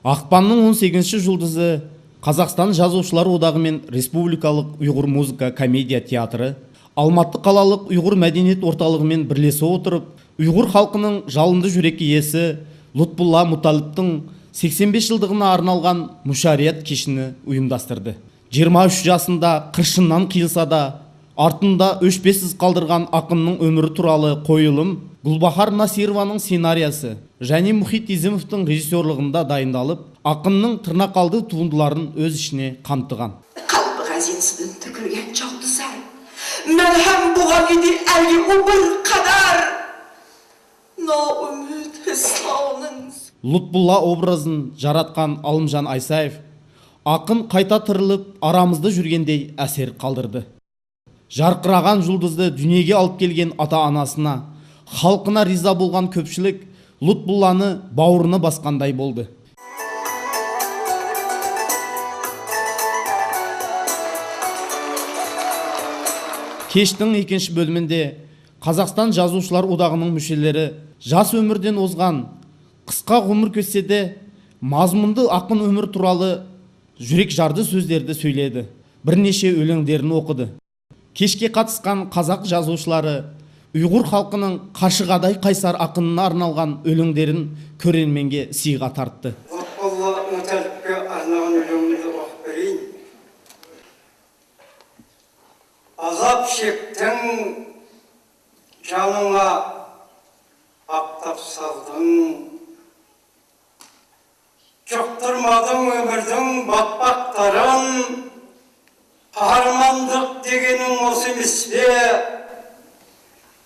Ақпанның 18-ші жұлдызы Қазақстан Жазушылар Одағы мен Республикалық ұйғыр музыка комедия театры Алматы қалалық ұйғыр мәдениет орталығымен бірлесе отырып, ұйғыр халқының жалынды жүрек иесі Лутпулла Муталиптің 85 жылдығына арналған мүшарият кешіні ұйымдастырды. 23 жасында қыршыннан қиылса да, артында өшпес із қалдырған ақынның өмірі туралы қойылым Гүлбахар Насированың сценариясы және Мұхит Изімовтің режиссерлығында дайындалып, ақынның тырнақалды туындыларын өз ішіне қамтыған. Түкірген жұлдызар, мәрхәм бұған еді әлгі обыр қадар, ноумүд хыслауның. Лутпулла образын жаратқан Алымжан Айсаев ақын қайта тіріліп арамызда жүргендей әсер қалдырды. Жарқыраған жұлдызды дүниеге алып келген ата-анасына, халқына риза болған көпшілік Лутпулланы бауырына басқандай болды. Кештің екінші бөлімінде Қазақстан Жазушылар Одағының мүшелері жас өмірден озған, қысқа ғұмыр кешсе де мазмұнды ақын өмір туралы жүрек жарды сөздерді сөйледі, бірнеше өлеңдерін оқыды. Кешке қатысқан қазақ жазушылары ұйғыр халқының қаршығадай қайсар ақынына арналған өлеңдерін көрерменге сыйға тартты. Лутпулла Муталипке арнаған өлеңімді оқып берейін. Азап шектің, жаныңа ақтап салдың, жұқтырмадың өмірдің батпақтарын, қаһармандық дегенің осы емес пе?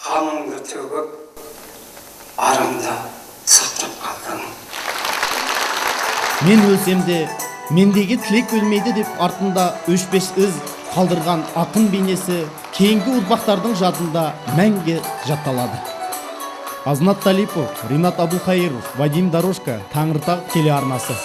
Қаныңды төгіп, арыңды сақтап қалдың. Мен өлсем де, мендегі тілек өлмейді деп артында өшпес із қалдырған ақын бейнесі кейінгі ұрпақтардың жадында мәңгі жатталады. Азнат Талипов, Ринат Абулхаиров, Вадим Дорожко, Таңыртақ телеарнасы.